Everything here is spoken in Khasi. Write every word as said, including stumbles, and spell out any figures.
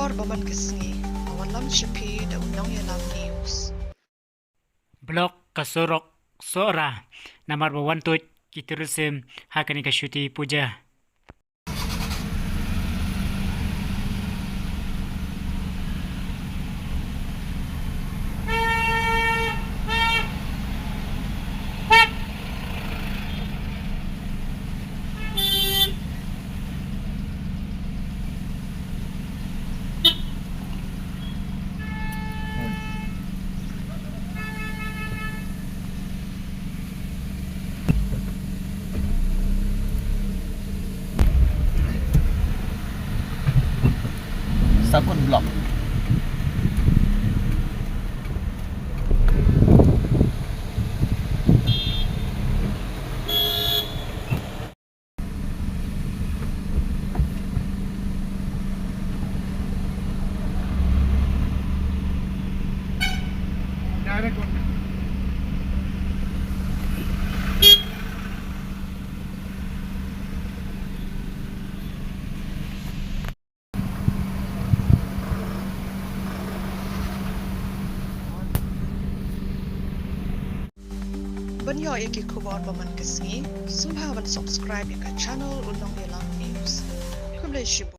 Ba man ka sngi, a wanlam sha phi da u Nongïalam News. Block ka surok Sohra, namar ba wan tuid ki tourism ha kane ka Chuti Puja. Sakun Block. Ban ïoh ïa ki khubor ba man ka sngi, sngewbha ban subscribe ïa ka channel U Nongïalam News. Khublei shibun.